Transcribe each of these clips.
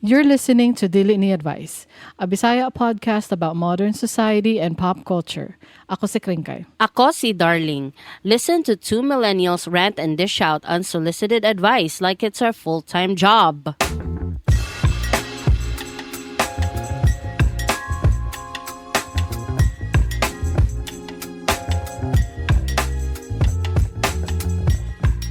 You're listening to Dili Ni Advice, a Bisaya podcast about modern society and pop culture. Ako si Kringkay. Ako si Darling. Listen to two millennials rant and dish out unsolicited advice like it's our full-time job.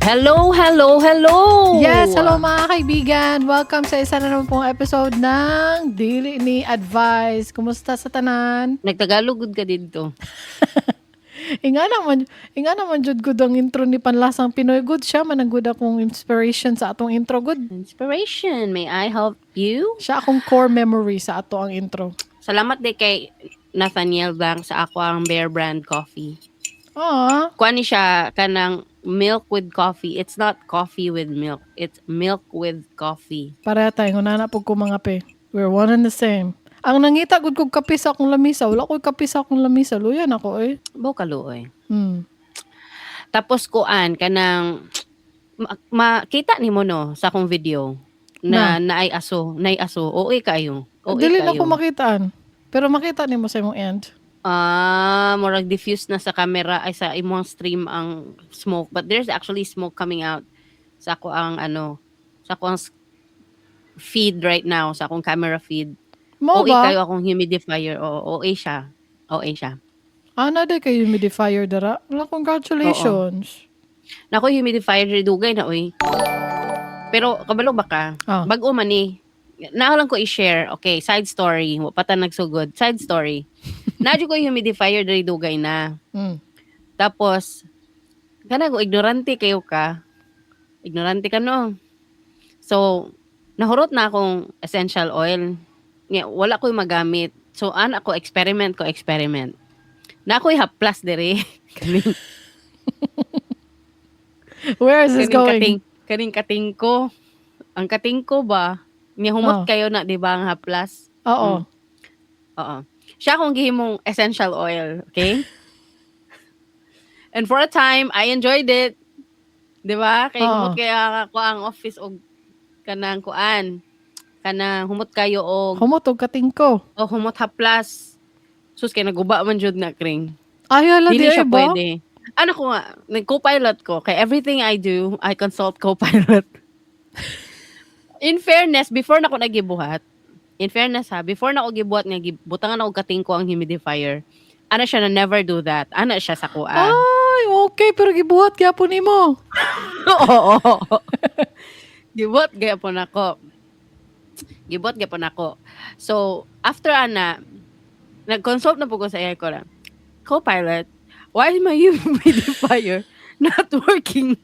Hello, hello, hello! Yes, hello mga kaibigan! Welcome sa isa na naman pong episode ng Dili Ni Advice. Kumusta sa tanan? Nagtagalog gud ka dito. Inga naman jud gud ang intro ni Panlasang Pinoy. Good siya man ang good akong inspiration sa atong intro. Good. Inspiration, may I help you? Siya akong core memory sa ato ang intro. Salamat di kay Nathaniel Blanc sa ako ang Bear Brand Coffee. Ah, Kuan ni siya kanang milk with coffee. It's not coffee with milk. It's milk with coffee. Pareha tayo. Ngunana po ko mga pe. We're one and the same. Ang nangita gud kog kape sa akong lamisa. Wala ko'y kape sa akong lamisa. Luyan ako eh. Bo kaluoy. Tapos kuan kanang makita nimo no sa akong video na naay aso, naay aso. OA kayo. OA Dili na kayo. ko makitaan. Pero makita nimo sa imong end. Ah, murag diffuse na sa camera ay sa imong stream ang smoke, but there's actually smoke coming out sa ako ang ano, sa ako ang feed right now, sa akong camera feed. Mo OA ba? kayo akong humidifier. Oo, OA siya. OA siya. Ana de kay humidifier dara. Wala, congratulations. Nako, humidifier dugay na oy. Pero kabalo ba ka? Ah. Bag-o man ni. Naa lang ko i-share. Okay, side story. Wa pa ta nagsugod. Side story. Naa jud ko humidifier diri dugay na. Tapos kana ko ignorante kayo ka. Ignorante ka no. So nahurot na akong essential oil. Nga wala ko'y magamit. So ana ko experiment ko experiment. Na ako'y haplas diri. Kaning Where is this kaning going? kating kaning kating ko. Ang kating ko ba? Ni humot Oh. kayo na di ba ang haplas? Oo. Oo. Siya akong gihimong essential oil, okay? And for a time, I enjoyed it. Di ba? Kay Oo. humot kaya ako ang office og kanang kuan. Kanang humot kayo og Humot og kating ko. o humot haplas. Sus kay naguba man jud na kring. Ay, hala, Dili di siya ay ba? pwede. Ano ko nga, nag-co-pilot ko. Kay everything I do, I consult co-pilot. In fairness, before na ko nagibuhat, in fairness ha, before na ko gibuhat nga gibutangan ako kating ko ang humidifier. Ana siya na never do that. Ana siya sa kuan. Ay, okay. Pero gibuhat gyapon nimo. Oo. Gibuhat gyapon ako. Gibuhat gyapon ako. So, after ana, nag-consult na po ko sa AI ko na, "Co-pilot, why is my humidifier not working?"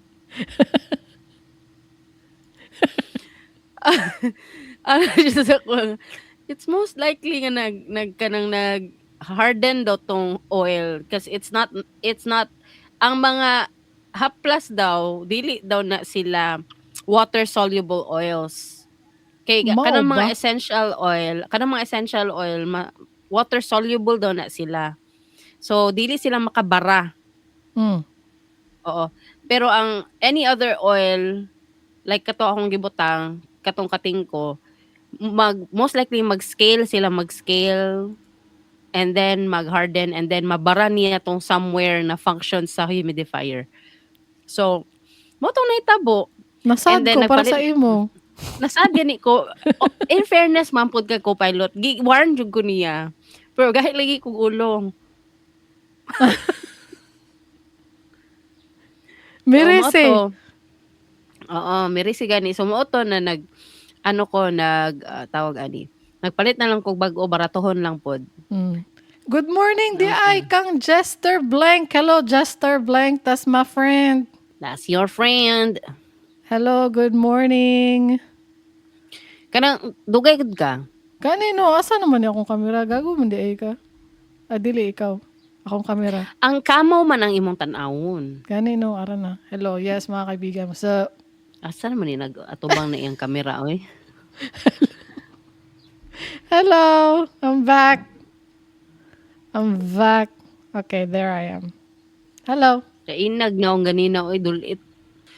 Ano siya sa kuwan, it's most likely nga nag, nag, kanang nag harden daw tong oil because it's not ang mga haplas daw, dili daw na sila water soluble oils. Kay Mao kanang mga ba? essential oil, kanang mga essential oil water soluble daw na sila. So dili sila makabara. Oo. Pero ang any other oil like kato akong gibutang, katong kating ko, mag most likely mag-scale sila, mag-scale and then mag-harden and then mabara niya tong somewhere na function sa humidifier. So, mo tong nahitabo. Nasad And then ko para sa imo. Nasad gani ko. Oh, in fairness, man pud kay co-pilot, gi-warn jud ko niya. Pero gahit lagi kog ulong. Mirisi. So, mao to. Oo, mirisi gani. So mao to na nag ano ko nag tawag ani. Nagpalit na lang kog bag-o, baratohon lang pod. Good morning, di ay kang Jester Blank. Hello, Jester Blank. That's my friend. That's your friend. Hello, good morning. Kanang dugay gud ka. Gani no, asa naman ni akong kamera? Gago man di ay ka. Ah, dili ikaw. Akong kamera. Ang kamaw man ang imong tan-awon. Gani no, ara na. Hello, yes mga kaibigan. So, Asa naman ni nag-atubang na iyang kamera oy? Hello, I'm back. I'm back. Okay, there I am. Hello. Kainag nga akong ganina oy dulit.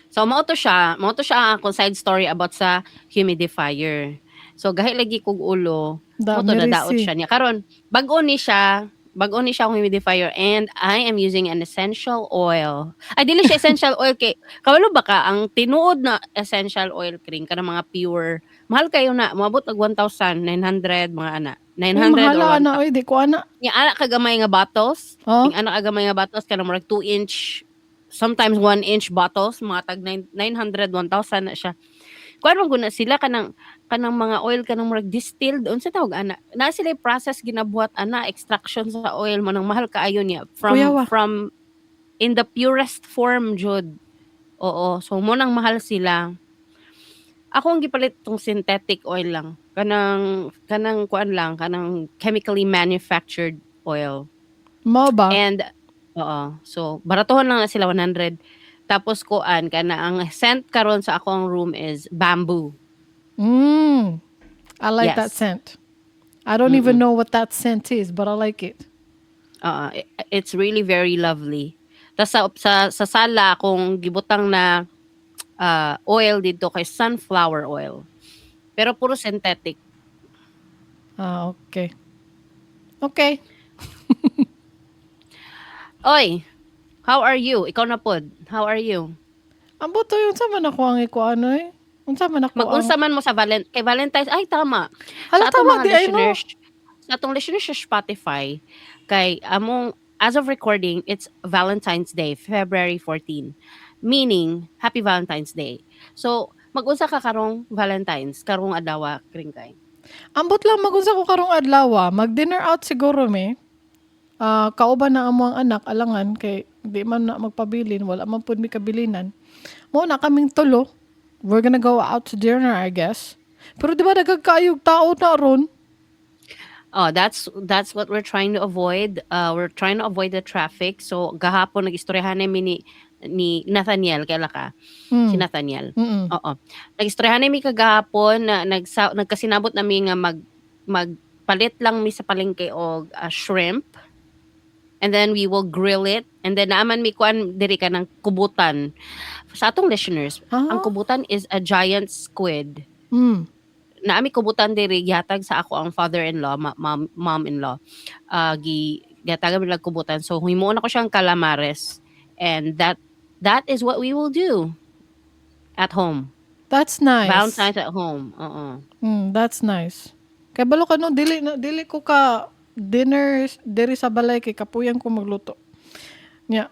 So mao to siya ang akong side story about sa humidifier. So gahi lagi kog ulo. Da, Mo to nadaot merisi. Siya niya. Karon, bag-o ni siya akong humidifier and I am using an essential oil. Ay, dili siya essential oil kay kabalo ba ka ang tinuod na essential oil, Kring, kanang mga pure. Mahal kayo na, moabot og 1,900 mga ana. Uy, 900 mahala or ana oy, di ko ana. 1,000. Yung ana kagamay nga bottles, Oh, yung ana kagamay nga bottles kanang murag 2 inch, sometimes 1 inch bottles, mga tag 900, 1,000 na siya. Kuan man guna sila kanang mga oil, kanang murag distilled, unsa tawag ana? Na sila process ginabuhat ana, extraction sa oil mo nang mahal kaayo niya from Kuyawa. From in the purest form jud. Oo, so mo nang mahal sila. Ako ang gipalit tong synthetic oil lang. Kanang kuan lang, kanang chemically manufactured oil. Mao ba? And oo, so baratuhon lang na sila, 100. Tapos kuan kana, ang scent karon sa akong room is bamboo. I like that scent. I don't even know what that scent is, but I like it. Oo, it's really very lovely. Tas sa sala kung gibutang na oil dito kay sunflower oil. Pero puro synthetic. Ah, okay. Okay. Oy, how are you? Ikaw na pod. How are you? Ambot to, unsa man ako ang ikuano eh? Unsa man ako ang Mag-unsa man mo sa kay Valentine's? Ay, tama. Hala, Sa atong tama mga di ay no. listeners, sa atong listeners sa Spotify, kay among as of recording, it's Valentine's Day, February 14. Meaning, Happy Valentine's Day. So, mag-unsa ka karong Valentine's, karong adlaw, Kringkay? Ambot lang, magunsa ko karong adlaw. Mag-dinner out siguro me. Ah, kauban na amo ang anak, alangan kay di man na magpabilin, wala man pud mi kabilinan. Mo na kaming tulo. We're gonna go out to dinner, I guess. Pero di ba dagag kaayog tao na ron? Oh, that's what we're trying to avoid. We're trying to avoid the traffic. So gahapon nag-istoryahan ni ni Nathaniel, kaila ka? Si Nathaniel. Oo. Nag-istoryahan mi kagahapon na nagkasinabot nami nga magpalit lang mi sa palengke og shrimp. And then we will grill it. And then naaman mi kuan diri ka ng kubutan. Sa atong listeners, ang kubutan is a giant squid. Naami kubutan diri, gihatag sa ako ang father-in-law, mom-in-law. Gi gihatagan mi kubutan. So himuon ako siyang calamares and that is what we will do at home. That's nice. Valentine's at home. Oo. That's nice. Kay balo ka no, dili na dili ko ka dinner diri sa balay kay kapuyan ko magluto. Nya,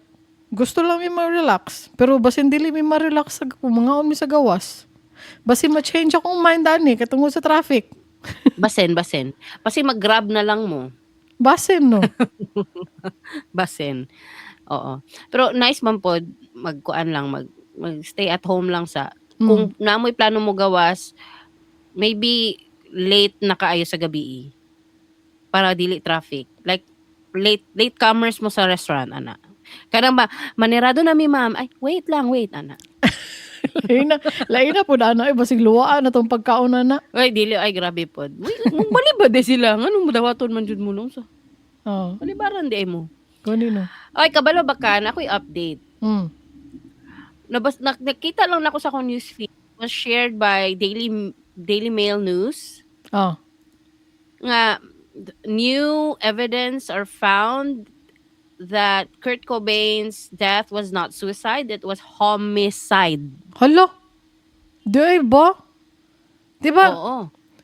gusto lang mi ma-relax. Pero basin dili mi ma-relax sa kung mangaon mi sa gawas. Basin ma-change akong mind ani katungod sa traffic. Basin, basin. Basin mag-Grab na lang mo. Basin no. Basin. Oo. Pero nice man pod magkuan lang, mag stay at home lang sa kung naamoy plano mo gawas, maybe late na kaayo sa gabi para dili traffic. Like late late comers mo sa restaurant ana. Kanang ba manirado na mi, ma'am. Ay, wait lang, wait ana. Lain na po na ay basig luwaan na tong pagkaon na na. Ay, dili, ay, grabe pod. Uy, bali ba de sila? Nganong dawaton man jud mo no sa? Oh, Balibaran di ay mo. gani no. Ay, kabalo ba ka na ako'y update. Nakita lang nako sa akong newsfeed, was shared by Daily Mail News nga new evidence are found that Kurt Cobain's death was not suicide, it was homicide. Hala. Di ay ba? Di ba? Oo.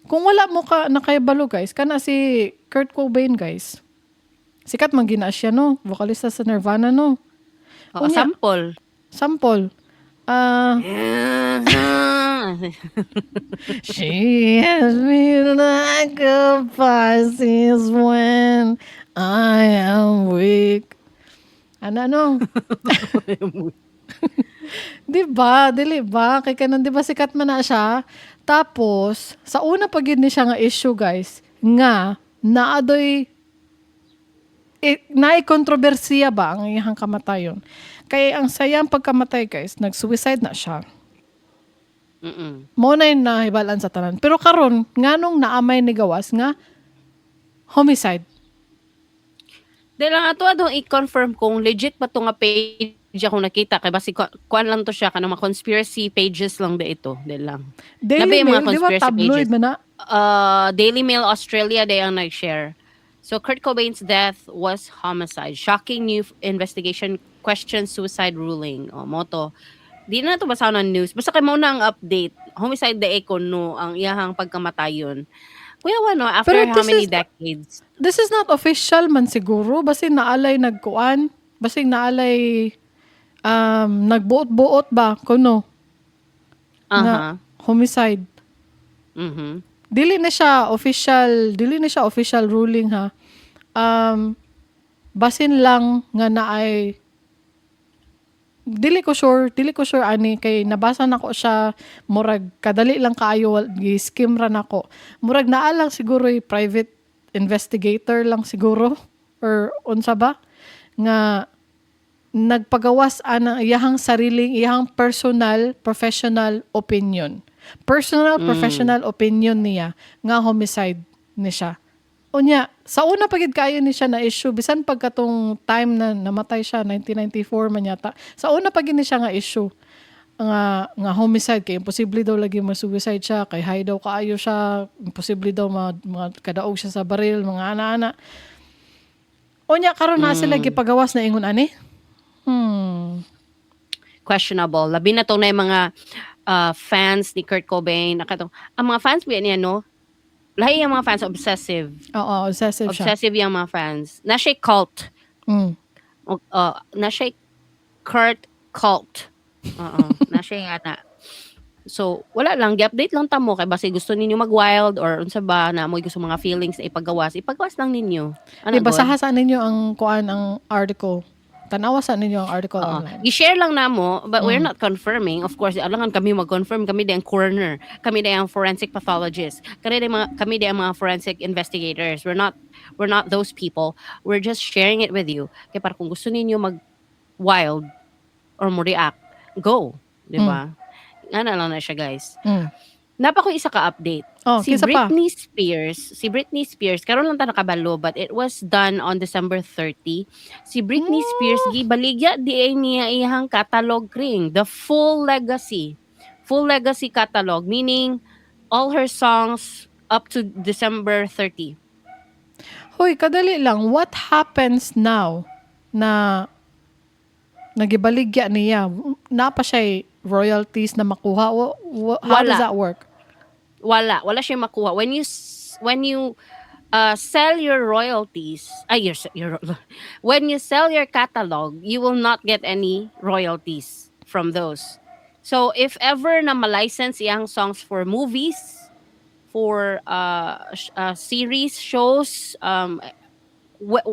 Kung wala mo ka nakaibalo guys, kana si Kurt Cobain, guys. Sikat man gina siya no, vokalista sa Nirvana no. Oo, Unya. Sample. Sample. Ah, she has me like a Pisces when I am weak. Ano, ano? Di ba? Dili ba? Kay kanan, di ba sikat man na siya? Tapos, sa una pa gid ni siya nga issue, guys, nga naadoy naay kontrobersiya ba ang iyang kamatayon. Kay ang sayang pagkamatay, guys, nag-suicide na siya. Mo na yung nahibalan sa tanan. Pero karon, nganong naamay ni gawas nga homicide? Dahil lang ato adong i-confirm kung legit ba to nga page. Akong nakita kay basi kuan lang to siya, kanang mga conspiracy pages lang de ito, di lang. Daily Labi yung mga Mail, di ba conspiracy tabloid pages. Man na? Daily Mail Australia day ang nag-share. So Kurt Cobain's death was homicide. Shocking new investigation questions suicide ruling. O, mao to. Di na to basa ng news. Basta kay mao na ang update. Homicide de no ang iyahang pagkamatayon. Kuya no, after Pero how this many decades? This is not official man siguro. Basin naalay nagkuan. Basin naalay nagbuot-buot ba kuno na homicide. Dili na siya official, dili na siya official ruling ha. Basin lang nga naay, dili ko sure ani kay nabasa nako siya, murag kadali lang kaayo, gi-skim ra nako. Murag naa lang siguro yung private investigator lang siguro or unsa ba nga nagpagawas ana iyahang sariling, iyahang personal professional opinion. Personal professional opinion niya nga homicide ni siya. Unya, sa una pa gid kaayo ni siya na issue bisan pagkatong time na namatay siya, 1994 man yata. Sa una pa gid ni siya nga issue nga homicide kay imposible daw lagi ma-suicide siya kay high daw kaayo siya, imposible daw ma kadaog siya sa baril, mga ana-ana. Unya karon na sila gipagawas na ingon ani. Questionable. Labi na tong na yung mga fans ni Kurt Cobain. Nakatong, ang mga fans ba niya, no? Lahi yung mga fans, obsessive. Oo, obsessive siya. Obsessive yung mga fans. Na siya cult. Na siya Kurt cult. Oo, na siya nga na. So, wala lang. Gi-update lang ta mo. Kay basi gusto ninyo mag-wild or unsa ba na mo gusto mga feelings na ipagawas. Ipagawas lang ninyo. Ano, Di basaha sa ninyo ang kuan, ang article. Tanawa sa ninyo ang article Oo. online. I-share lang namo, but we're not confirming. Of course, alangan kami mag-confirm. Kami di ang coroner. Kami di ang forensic pathologist. Kami di ang mga forensic investigators. We're not those people. We're just sharing it with you. Kaya para kung gusto ninyo mag-wild or mo react, go. Di ba? Ano lang na siya, guys. Naa pa ko isa ka update. Oh, Si kinsa pa? Britney Spears, si Britney Spears, karon lang ta nakabalo, but it was done on December 30. Si Britney Spears gibaligya di ay niya iyang catalog ring, the full legacy. Full legacy catalog, meaning all her songs up to December 30. Hoy, kadali lang. What happens now na nagibaligya niya? Naa pa siya royalties na makuha? How does Wala. That work? Wala, wala siya makuha. When you sell your royalties, ay your when you sell your catalog, you will not get any royalties from those. So if ever na ma-license iyang songs for movies, for series, shows,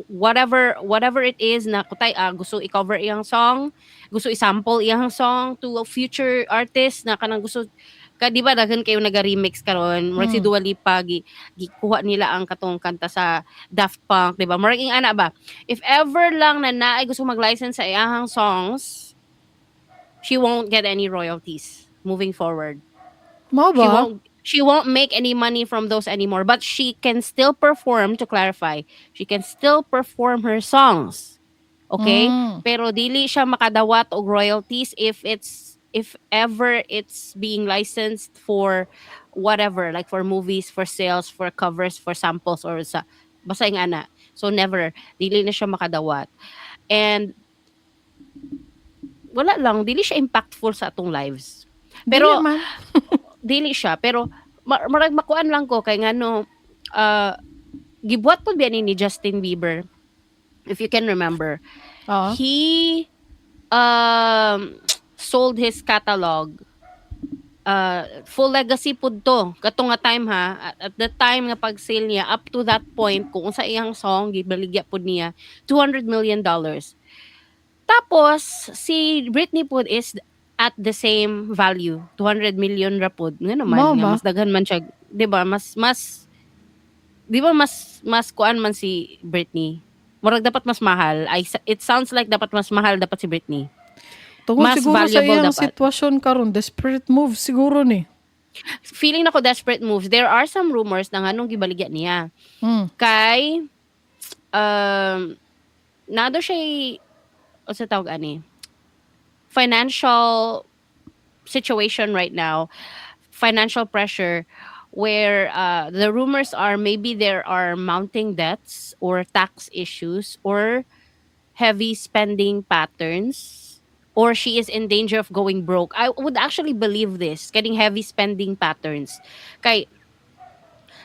whatever it is na kutay gusto i-cover iyang song, gusto i-sample iyang song to a future artist na kanang gusto ka, di ba daghan kayo naga-remix karon, murag si Dua Lipa gikuha nila ang katong kanta sa Daft Punk, di ba? Murag ing ana ba, if ever lang na naay gusto mag-license sa iyahang songs, she won't get any royalties moving forward. Mao She ba? won't make any money from those anymore, but she can still perform. To clarify, she can still perform her songs, okay? Pero dili siya makadawat og royalties if ever it's being licensed for whatever, like for movies, for sales, for covers, for samples or sa basta yung ana. So never, dili na siya makadawat. And wala lang, dili siya impactful sa atong lives. Pero Dili man. Dili siya, pero marag makuan lang ko kay ngano gibuhat pud biya ni Justin Bieber, if you can remember. Oo. He sold his catalog, full legacy pud to kato nga time ha, at the time nga pag-sale niya, up to that point kung unsa iyang song gibaligya pud niya, $200 million. Tapos si Britney pud is at the same value, 200 million ra pud nga naman Mao nga ba? Mas daghan man siya, di ba? Mas di ba mas kuan man si Britney, murag dapat mas mahal. I, it sounds like dapat mas mahal dapat si Britney. Tungod Mas siguro sa valuable iyang dapat. Sitwasyon karon, desperate move siguro ni. Feeling nako desperate moves. There are some rumors na nganong gibaligya niya. Kay naa daw siya, o sa tawag ani. financial situation right now, financial pressure, where the rumors are maybe there are mounting debts or tax issues or heavy spending patterns, or she is in danger of going broke. I would actually believe this, kaning heavy spending patterns. Kay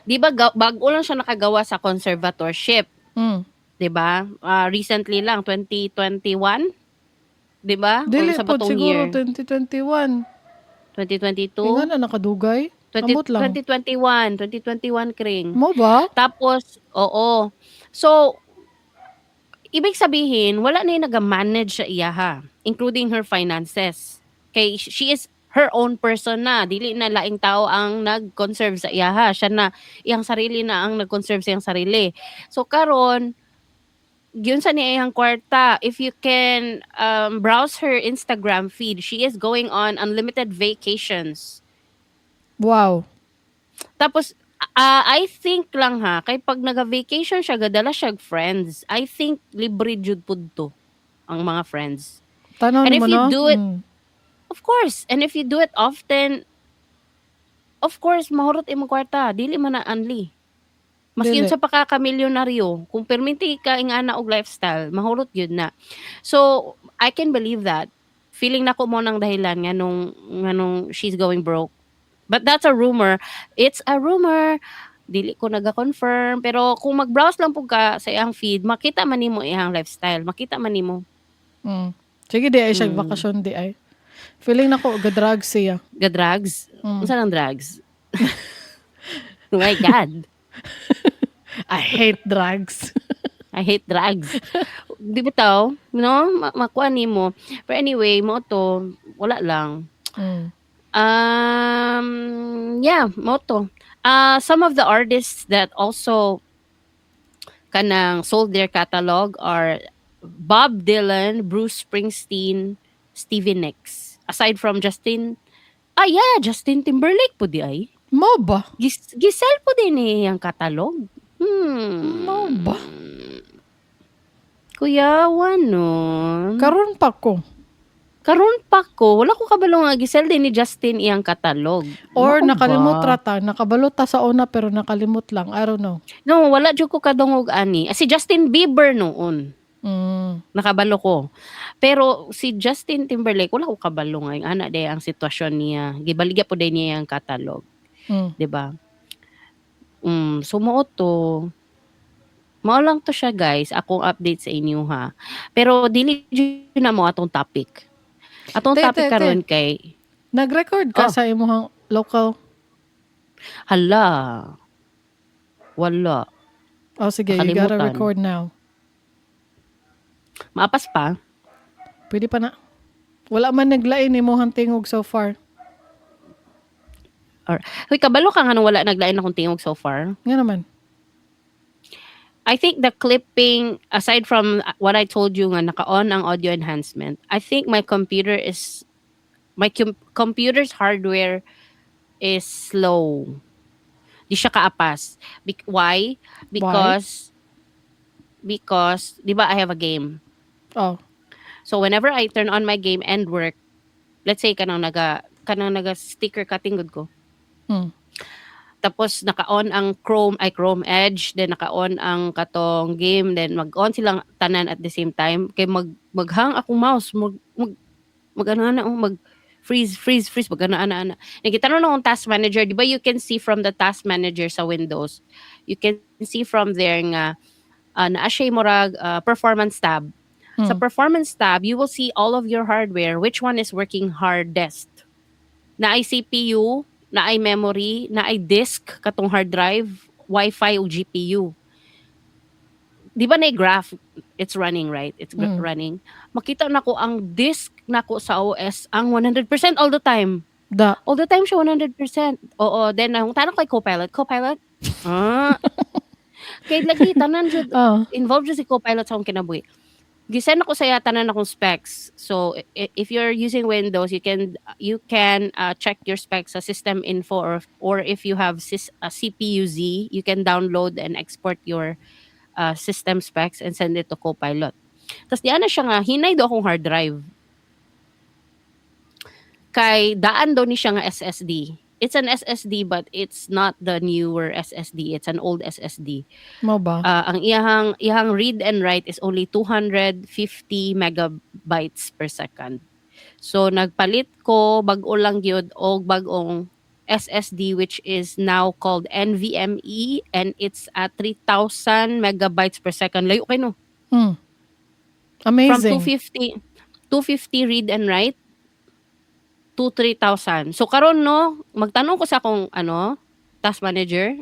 di ba bago lang siya nakagawa sa conservatorship, 'di ba? Recently lang, 2021, 'di ba? Dili Or sa pod batong siguro year? 2021. 2022? Inga na nakadugay. 20, Amot lang. 2021, 2021 kring. Mo ba? Tapos, oo. So, ibig sabihin, wala na yung nag-manage sa iyaha, including her finances. Kay she is her own person na. Dili na laing tao ang nag-conserve sa iyaha. Siya na, iyang sarili na ang nag-conserve sa iyang sarili. So, karon yun sa niya iyang kwarta. If you can browse her Instagram feed, she is going on unlimited vacations. Tapos, I think lang ha, kay pag naga-vacation siya, gadala siya og friends. I think libre jud pud to ang mga friends. Tanaw And if mo you no? do it, of course, and if you do it often, of course, mahurot imong kwarta. Dili man na unli. Maski Dili. Sa pakakamilyonaryo, kung perminti ka ingana og lifestyle, mahurot yun na. So, I can believe that. Feeling nako mo nang dahilan nganong she's going broke. But that's a rumor. It's a rumor. Dili ko naga-confirm. Pero kung mag-browse lang pud ka sa iyang feed, makita man nimo iyang lifestyle. Makita man nimo. Sige, di ay siya bakasyon di ay. Feeling nako ga-drugs siya. Ga-drugs? Mm. Unsa nang drugs? Oh my God. I hate drugs. I hate drugs. Di ba taw? No? Makuha nimo. But anyway, mo to, wala lang. Yeah, mo to. Some of the artists that also kanang sold their catalog are Bob Dylan, Bruce Springsteen, Stevie Nicks. Aside from Justin, yeah, Justin Timberlake po di ay. Mo ba? Gisell po din eh, ang catalog. Mo ba? Kuyawan no. Karon pa ko. Karon pa ko, wala ko kabalo nga gisell din ni Justin iyang catalog. Or Mao nakalimot ba? ra ta, nakabalo ta sa una pero nakalimot lang. I don't know. No, wala jud ko kadungog ani. Si Justin Bieber noon. Nakabalo ko. Pero si Justin Timberlake, wala ko kabalo nga ana day ang sitwasyon niya. Gibaligya po day niya ang catalog, 'di ba? So mao to. Mao lang to siya, guys, akong update sa inyo ha. Pero dili jud na mo atong topic. Atong Te, topic te, te. karon kay Nag-record ka Oh. sa imong local? Hala. Wala. Oh, sige, you gotta Nakalimutan. record now. Maapas pa? Pwede pa na. Wala man naglain imong tingog so far. Or, huy, kabalo ka nga nung wala naglain akong tingog so far? Nga naman. I think the clipping, aside from what I told you nga naka-on ang audio enhancement, I think my computer's hardware is slow. Di siya kaapas. Why? Because, di ba I have a game? Oh. So whenever I turn on my game and work, let's say kanang naga sticker cutting gud ko. Tapos naka-on ang Chrome, ay Chrome Edge, then naka-on ang katong game, then mag-on silang tanan at the same time kay maghang akong mouse, mag ano na oh, mag freeze, freeze, freeze, mag ano ana ana. Nagitanon akong task manager, di ba you can see from the task manager sa Windows. You can see from there nga naa siya murag performance tab. Sa performance tab, you will see all of your hardware, which one is working hardest. Naay CPU, naay memory, naay disk, katong hard drive, Wi-Fi o GPU. Di ba na graph? It's running, right? It's running. Makita nako ang disk nako sa OS ang 100% all the time. Da. All the time siya 100%. Oo, then ang tanong kay Copilot, "Copilot?" Ah. Kay lagi tanan jud involved jud si Copilot sa akong kinabuhi. Gisend ako sa iya tanan akong specs. So if you're using Windows, you can check your specs sa system info or if you have CPU-Z, you can download and export your system specs and send it to Copilot. Tapos di ana siya nga hinay do akong hard drive. Kay daan daw ni siya nga SSD. It's an SSD, but it's not the newer SSD. It's an old SSD. Mao ba? Ang iyahang read and write is only 250 megabytes per second. So nagpalit ko bag-o lang gyud og bag-ong SSD, which is now called NVMe, and it's at 3,000 megabytes per second. Layo kay, no? From Amazing. 250 250 read and write to 3,000. So karon, no, magtanong ko sa akong ano, task manager,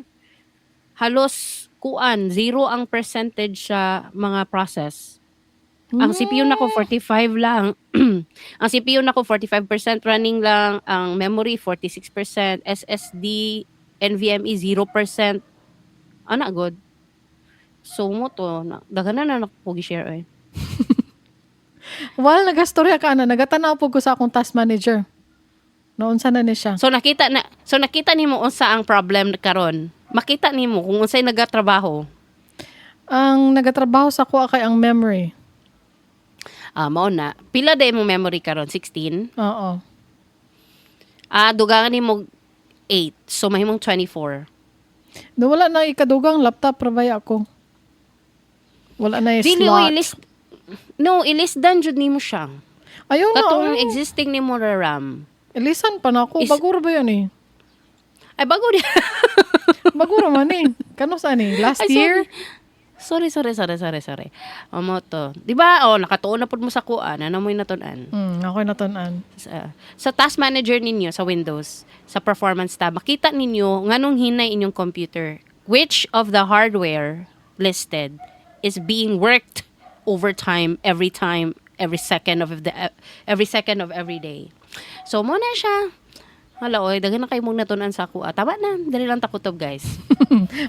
halos kuan, zero ang percentage sa mga process. Ang CPU nako 45 lang. Ang CPU nako 45% running lang, ang memory 46%, SSD NVMe 0%. Ana good. So mao to, na, daghan na na nako gi-share eh. While nagastorya ka ana, nagatanaw po ko sa akong task manager. Noon sa na ni siya. So nakita nimo unsa ang problem karon. Makita nimo kung unsay nagatrabaho. Ang nagatrabaho sa kuha kay ang memory. Ah, mao na. Pila day mo memory karon? 16? Oo. Ah, dugangan nimo 8. So mahimong 24. No, wala na ikadugang laptop ra baya ako. Wala na yung Dili slot. oy, ilist. No, ilisdan jud nimo siya. Ayaw na. Katong Ay. existing nimo ra RAM. Ilisan pa na ako. Bago ra ba yun eh? Ay, bago di. Bago ra man eh. Kano saan eh? Last Ay, sorry. year? Sorry, sorry, sorry, sorry, sorry. O mao to. Di ba? Oh, nakatuon na pud mo sa kuan. Ano mo yung natun-an? Ako natun-an. Sa task manager ninyo sa Windows, sa performance tab, makita ninyo nganong hinay inyong computer. Which of the hardware listed is being worked overtime every time, every second of every day. So mao na siya. Hala oy, daghan na kayo mong natun-an sa ako. Ah, tama na, dali lang takutob, guys.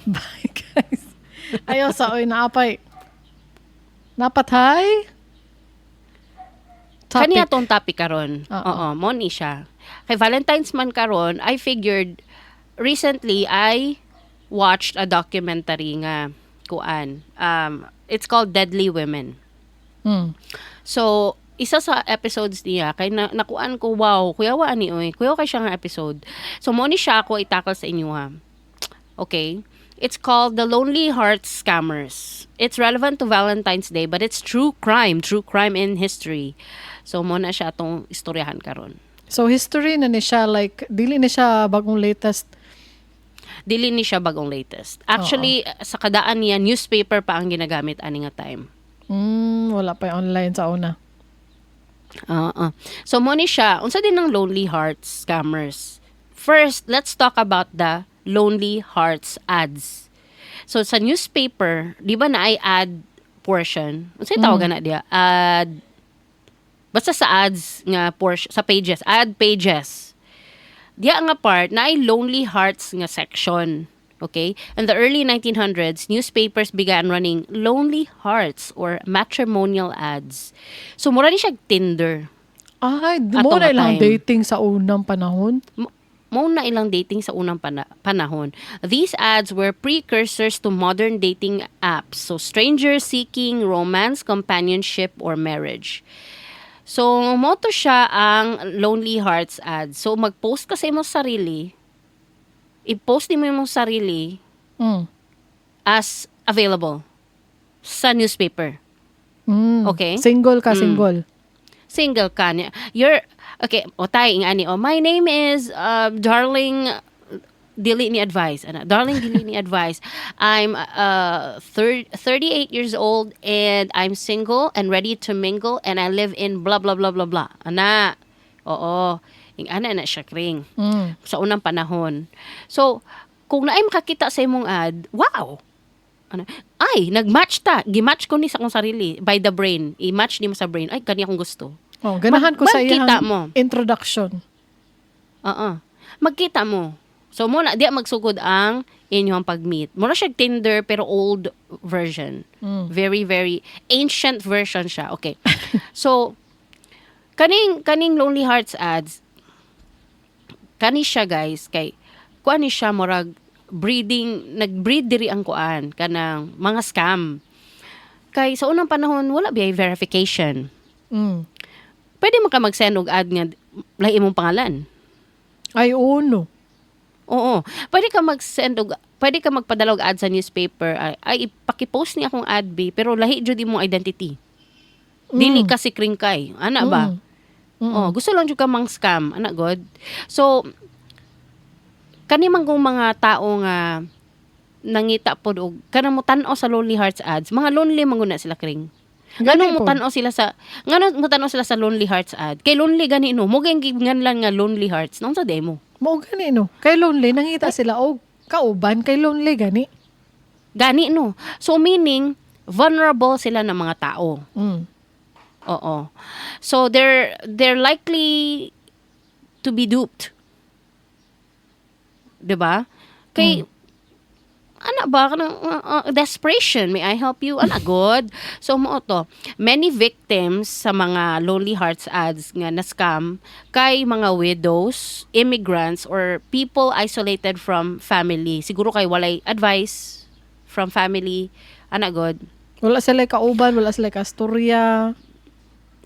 Bye, guys. Ayaw sa oy, naapay. Napatay? Topic. Kaniya tong topic karon. Oo. Oo, mo ni siya. Kay Valentine's man karon, I figured recently I watched a documentary nga kuan. It's called Deadly Women. So, isa sa episodes niya kay na, nakuan ko, wow, kuyawa ani oy, kuyawa kay siya nga episode. So mo ni siya ako itakal sa inyo ha. Okay? It's called The Lonely Hearts Scammers. It's relevant to Valentine's Day, but it's true crime in history. So mo na siya atong istoryahan karon. So history na ni siya, like dili ni siya bagong latest. Dili ni siya bagong latest. Actually, sa kadaan niya, newspaper pa ang ginagamit ani nga time. Wala pa yung online sa una. Oo. So mo ni siya, unsa din ang Lonely Hearts Scammers? First, let's talk about the Lonely Hearts ads. So sa newspaper, di ba na ay ad portion? Unsay tawag na diya? Ad. Basta sa ads nga portion sa pages, ad pages. Diya nga part na ay Lonely Hearts nga section. Okay? In the early 1900s, newspapers began running Lonely Hearts or matrimonial ads. So mura ni siya Tinder. Ay, Ato mo na nga ilang time. dating sa unang panahon. Mao na ilang dating sa unang panahon. These ads were precursors to modern dating apps. So strangers seeking romance, companionship, or marriage. So, mao to siya ang Lonely Hearts ads. So, mag-post ka sa imong sarili. I-post nimo imong sarili as available sa newspaper. Okay? Single ka, single. Single ka niya. You're, okay, o tayo, ani, o, my name is Darling Dili ni Advice. Ana, Darling Dili ni Advice. I'm 38 years old and I'm single and ready to mingle and I live in blah, blah, blah, blah, blah. Ana, oo. Ing ana na siya, kring. Sa unang panahon. So, kung naay makakita sa imong ad, wow! Ano, ay, nag-match ta. Gi-match ko ni sa akong sarili by the brain. I-match nimo sa brain. Ay, kani akong gusto. Oh, ganahan ko sa Magkita iyang mo. introduction. Oo. Magkita mo. So mo na di magsugod ang inyong pag-meet. Mura siya Tinder pero old version. Very, very ancient version siya. Okay. So kaning Lonely Hearts ads kani siya, guys, kay kuan ni siya, murag breeding, nag-breed diri ang kuan kanang mga scam. Kay sa unang panahon wala biyay verification. Pwede man ka mag-send og ad nga Lahi imong pangalan. Ay, uno. Oo. Pwede ka mag-send og pwede ka magpadala og ad sa newspaper ay ipaki-post ni akong ad be, pero lahi jud imong identity. Dili ka si Kringkay. Ana ba? Mm. Oh, gusto lang jud ka mang scam, ana god. So kani man kung mga tao nga nangita pod og kanang mo tan-aw sa Lonely Hearts ads, mga lonely man gud na sila, Kring. Gani Nganong po. mo tan-aw sila sa Lonely Hearts ad? Kay lonely gani no. Mo nganlan nga Lonely Hearts. Naunsa demo? Mao gani no. Kay lonely nangita sila og kauban kay lonely gani. Gani no. So meaning vulnerable sila ng mga tao. Oo. So they're likely to be duped. 'Di ba? Kay ana ba kanang desperation, "May I help you?" Ana good. So mo to, many victims sa mga Lonely Hearts ads nga na scam kay mga widows, immigrants or people isolated from family. Siguro kay walay advice from family, ana god. Wala sila kauban, wala sila kastorya.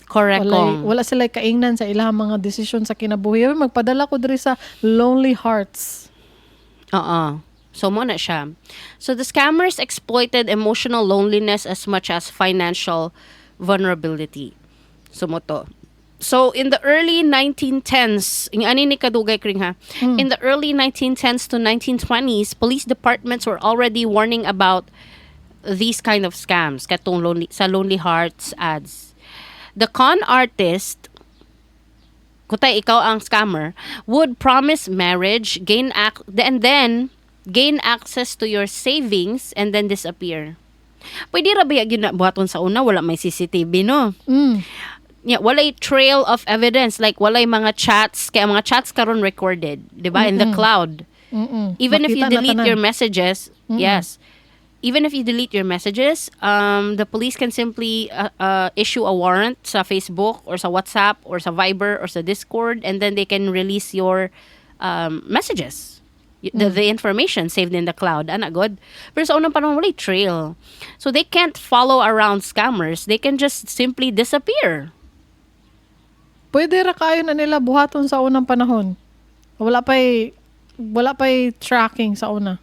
Correct. Wala, Kong. wala sila kaingnan sa ilang mga desisyon sa kinabuhi. Ay, magpadala ko diri sa Lonely Hearts. Oo. So, mo na siya. So, the scammers exploited emotional loneliness as much as financial vulnerability. So, mo to. So, in the early 1910s, yung ani ni kadugay, Kring ha, in the early 1910s to 1920s, police departments were already warning about these kind of scams, katong sa Lonely Hearts ads. The con artist, kutay ikaw ang scammer, would promise marriage, gain ac- and then gain access to your savings and then disappear. Pwede ra ba gyud na buhaton sa una, wala may CCTV no? Mm. Yeah, walay trail of evidence, like walay mga chats, kaya ang mga chats karon recorded, 'di ba, in the cloud. Even if you Makita na delete tanan. Your messages, yes. Even if you delete your messages, the police can simply issue a warrant sa Facebook or sa WhatsApp or sa Viber or sa Discord, and then they can release your messages. The information saved in the cloud. Ana, good. Pero sa unang panahon, walay trail. So they can't follow around scammers. They can just simply disappear. Pwede ra kayo na nila buhaton sa unang panahon. Wala pa'y tracking sa una.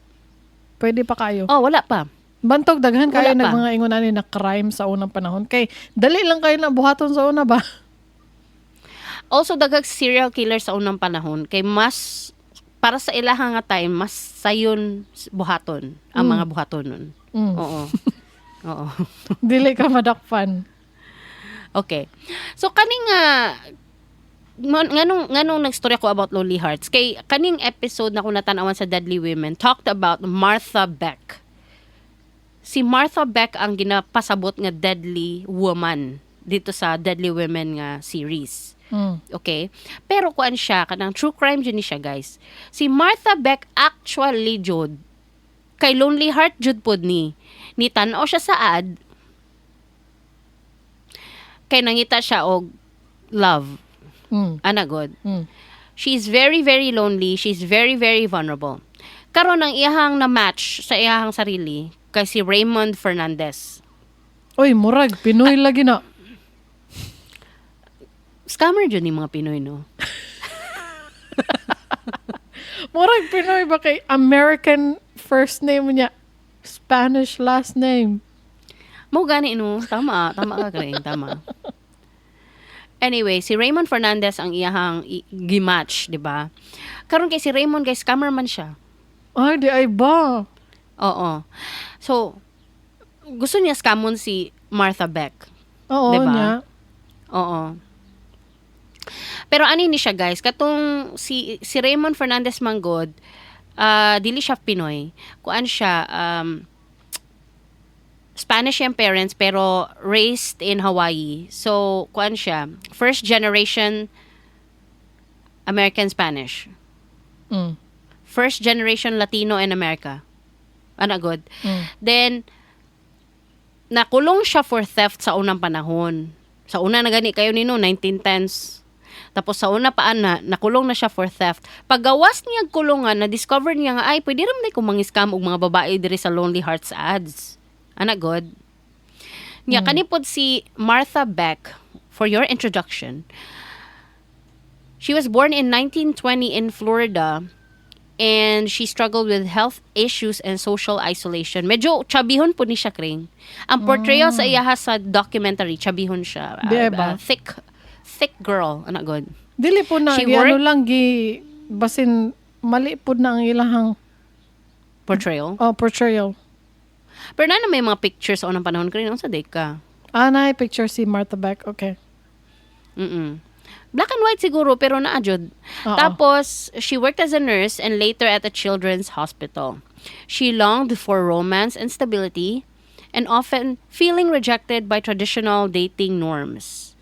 Pwede pa kayo. Oh, wala pa. Bantog daghan kayo Wala pa. nag mga ingon ani na crime sa unang panahon kay dali lang kayo na buhaton sa una ba. Also, daghang serial killer sa unang panahon kay mas para sa ilaha nga time mas sayon buhaton ang mga buhaton nun. Oo. Dili ka madakpan. Okay. So kaning nga nganong nagstorya ko about Lonely Hearts kay kaning episode na ko natanawan sa Deadly Women talked about Martha Beck. Si Martha Beck ang ginapasabot nga deadly woman dito sa Deadly Women nga series. Okay? Pero kuan siya, kanang true crime jud ni siya, guys. Si Martha Beck actually jud kay Lonely Heart jud pod ni. Ni tan-aw siya sa ad kay nangita siya og love. Ana god. She's very very lonely, she's very very vulnerable. Karon ang iyahang na match sa iyahang sarili kay si Raymond Fernandez. Oy, murag Pinoy lagi na. Scammer jud ni mga Pinoy no. Murag Pinoy ba kay American first name niya, Spanish last name. Mo gani no, tama, tama ka Kring, tama. Anyway, si Raymond Fernandez ang iyahang gimatch, di ba? Karon kay si Raymond kay scammer man siya. Ay, di ay ba? Oo. So, gusto niya scamon si Martha Beck. Oo Diba? niya. Oo. Pero ani ni siya guys, katong si Raymond Fernandez Manggod, dili siya Pinoy. Kuan siya, Spanish yung parents pero raised in Hawaii. So, kuan siya, first generation American Spanish. First generation Latino in America. Ana good. Then nakulong siya for theft sa unang panahon. Sa una na gani kayo nino 1910s. Tapos sa una pa ana, nakulong na siya for theft. Paggawas niya kulungan, na-discover niya nga ay pwede ra man ko mang-scam og mga babae diri sa Lonely Hearts ads. Ana good. Nya kani pod si Martha Beck, for your introduction. She was born in 1920 in Florida and she struggled with health issues and social isolation. Medyo chubbyhon pod ni siya, Kring. Ang portrayal sa iyaha sa documentary, chubbyhon siya. Di ba? Thick, thick girl. Ana god. Dili pod na She gi ano lang gi basin mali pod na ang ilahang portrayal. Oh, portrayal. Pero na may mga pictures sa unang panahon, Kring. Unsa day ka? Ah, na picture si Martha Beck. Okay. Black and white siguro, pero naa jud. Oo. Tapos, she worked as a nurse and later at a children's hospital. She longed for romance and stability and often feeling rejected by traditional dating norms.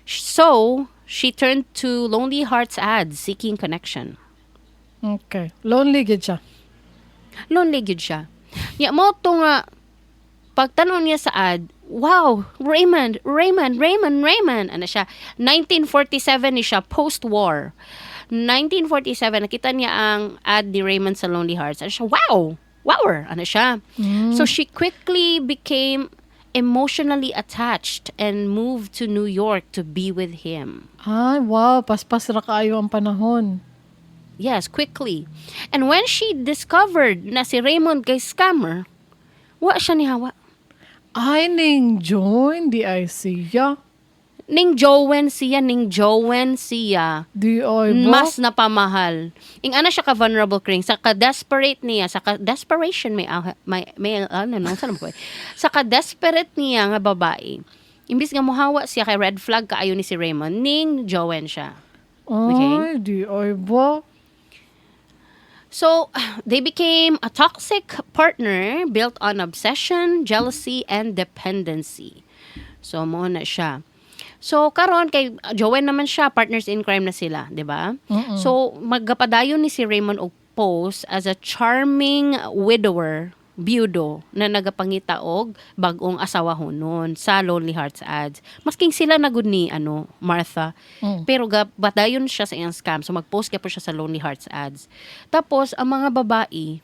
So, she turned to Lonely Hearts ads seeking connection. Okay. Lonely gid siya. Lonely gyud siya. Nya mao to nga pagtan-aw niya sa ad, "Wow, Raymond, Raymond, Raymond, Raymond." Ano siya? 1947 ni siya, post-war. 1947, nakita niya ang ad ni Raymond sa Lonely Hearts. Ano siya? "Wow! Wower!" Ano siya? So she quickly became emotionally attached and moved to New York to be with him. Ay, wow. Paspas ra kaayo ang panahon. Yes, quickly. And when she discovered na si Raymond kay scammer, wa siya nihawa. Ay, ning join diay siya. Ning join siya, ning join siya. Di ay ba? Mas napamahal. Ing ana siya ka vulnerable, Kring, sa ka-desperate niya, sa ka-desperation may ah, may ano no, saan ko? Sa ka-desperate niya nga babae. Imbis nga muhawa siya kay red flag kaayo ni si Raymond, ning join siya. Ay, di ay ba? So, they became a toxic partner built on obsession, jealousy, and dependency. So, mao na siya. So, karon kay join naman siya, partners in crime na sila, di ba? So, magapadayon ni si Raymond og pose as a charming widower, byudo, na nagapangita og bag-ong asawahonon sa Lonely Hearts ads. Masking sila na gud ni ano, Martha. Pero gapadayon siya sa iyang scam. So mag-post pod siya sa Lonely Hearts ads. Tapos ang mga babae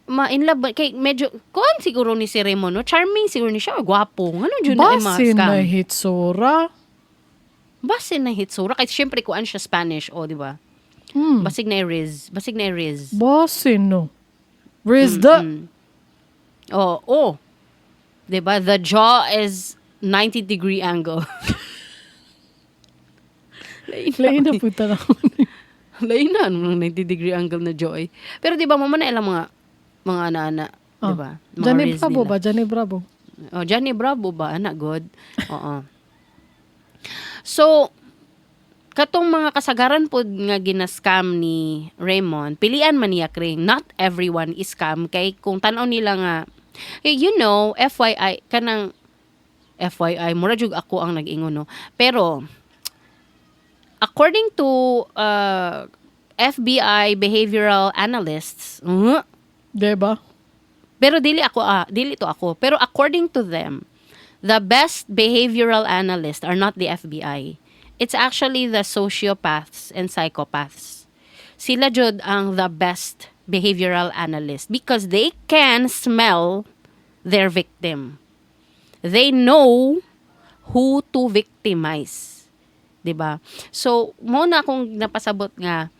ma-in love ba- kay medyo kuan siguro ni si Raymond, no, charming siguro ni siya, gwapo, ano jud na ay mga Basin scam. na hitsura. Basin na hitsura kay syempre kuan siya, Spanish, oh, di ba? Basig na riz, basig na riz. Basin no. Rizda. Oh. 'Di ba? The jaw is 90-degree angle. Lain na. Lain na puta na. Lain na ano 90-degree angle na jaw eh. Pero 'di ba mo man na ilang mga ana-ana, 'di ba? Mga Johnny riz Bravo nila. ba? Johnny Bravo. Oh, Johnny Bravo ba, anak god? Oo. So katong mga kasagaran pod nga gina-scam ni Raymond, pilian man niya, Kring. Not everyone is scam kay kung tan-aw nila nga eh, FYI, kanang FYI, mura jud ako ang nag-ingon, no. Pero according to FBI behavioral analysts, Di ba? Pero dili ako ah, dili to ako. Pero according to them, the best behavioral analysts are not the FBI. It's actually the sociopaths and psychopaths. Sila jud ang the best behavioral analyst because they can smell their victim. They know who to victimize. 'Di ba? So, mao na akong napasabot nga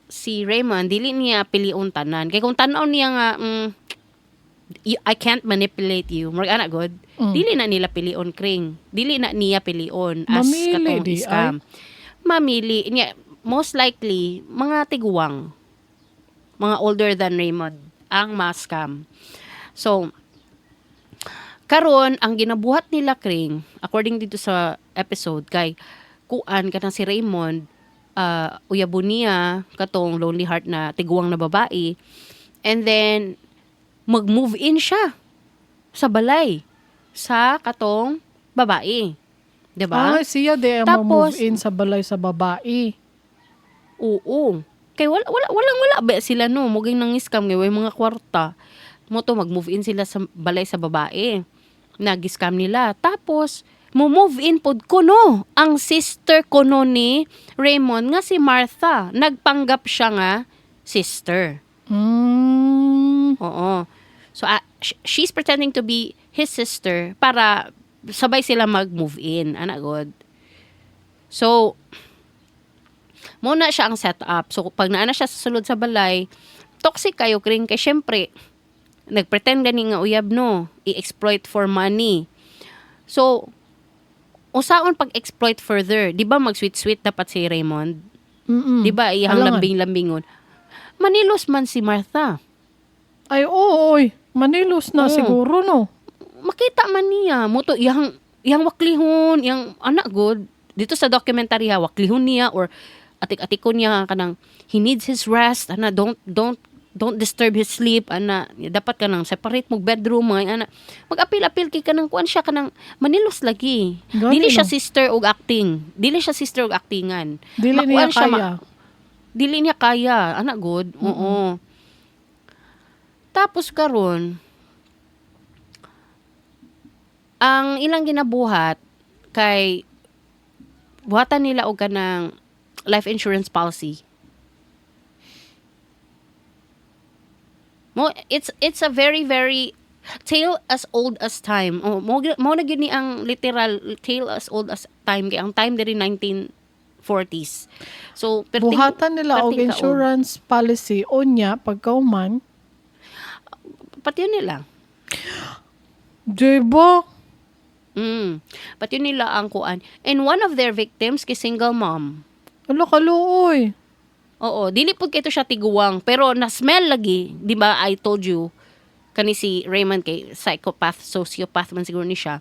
si Raymond dili niya pilion tanan. Kay kung tan-aw niya nga "I can't manipulate you." Murag ana god. Dili na nila pilion, Kring. Dili na niya pilion as Mamili katong di scam. Mamili niya most likely mga tiguang, mga older than Raymond ang ma-scam. So, karon ang ginabuhat nila, Kring, according dito sa episode, kay kuan kanang si Raymond, uyabo niya katong lonely heart na tiguang na babae and then mag-move in siya sa balay sa katong babae. 'Di ba? Ah, siya di ang Tapos- move in sa balay sa babae. Oo. Kay wala wala walang wala ba sila, no, muging nang scam ngay way mga kwarta. Mao to mag-move in sila sa balay sa babae. Nag-scam nila. Tapos mo move in pod kuno ang sister kuno ni Raymond nga si Martha. Nagpanggap siya nga sister. Oo. So she's pretending to be his sister para sabay sila mag-move in. Ana god. So, mao na siya ang setup. So, pag naa na siya sa sulod sa balay, toxic kayo, Kring, kay syempre, nagpretend gani nga uyab, no? I-exploit for money. So, usaon pag-exploit further? Di ba mag-sweet-sweet dapat si Raymond? Di ba iyang Alangan. lambing-lambingon? Manilos man si Martha. Ay, oo, oy. Manilos na siguro, no? Makita man niya mo to iyang waklihon, iyang anak good dito sa documentary ha, waklihon niya or atik-atikon niya kanang he needs his rest ana, don't disturb his sleep ana, dapat kanang separate mo bedroom mga ana, mag-apil-apil kay kanang kuan siya, kanang manilos lagi. Gani, Dili siya no? sister og acting, dili siya sister og actingan. Dili niya Makuan siya, kaya. Dili niya kaya ana good, oo. Tapos karon ang ilang ginabuhat kay buhatan nila og kanang life insurance policy mo. It's a very very tale as old as time. Oh, mo na gyud ni ang literal tale as old as time kay ang time diri 1940s, so perting, Buhatan nila og perting kaon. insurance policy unya pagkauman. Pati yun nila. Di ba? Pati yun nila ang kuan. And one of their victims kay single mom. Ala, kaluoy. Oo, dili pud kay to siya tiguwang, pero na-smell lagi, di ba? I told you kani si Raymond kay psychopath, sociopath man siguro ni siya.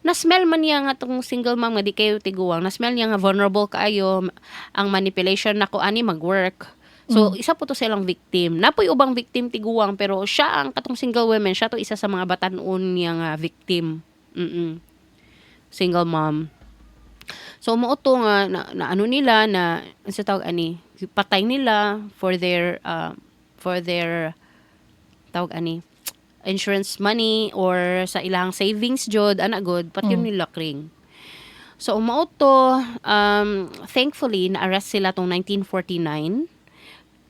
Na-smell man niya nga tong single mom nga di kayo tiguwang. Na-smell niya nga vulnerable kaayo, ang manipulation nako ani mag-work. So, isa po to silang victim. Napoy ubang victim tiguwang, pero siya ang katong single women, siya to isa sa mga batan-on niya nga victim. Single mom. So mao to nga na ano nila na sa tawag ani, patay nila for their tawag ani, insurance money or sa ilang savings jud ana good, pat yun nila, Kring. So mao to, thankfully na-arrest sila tong 1949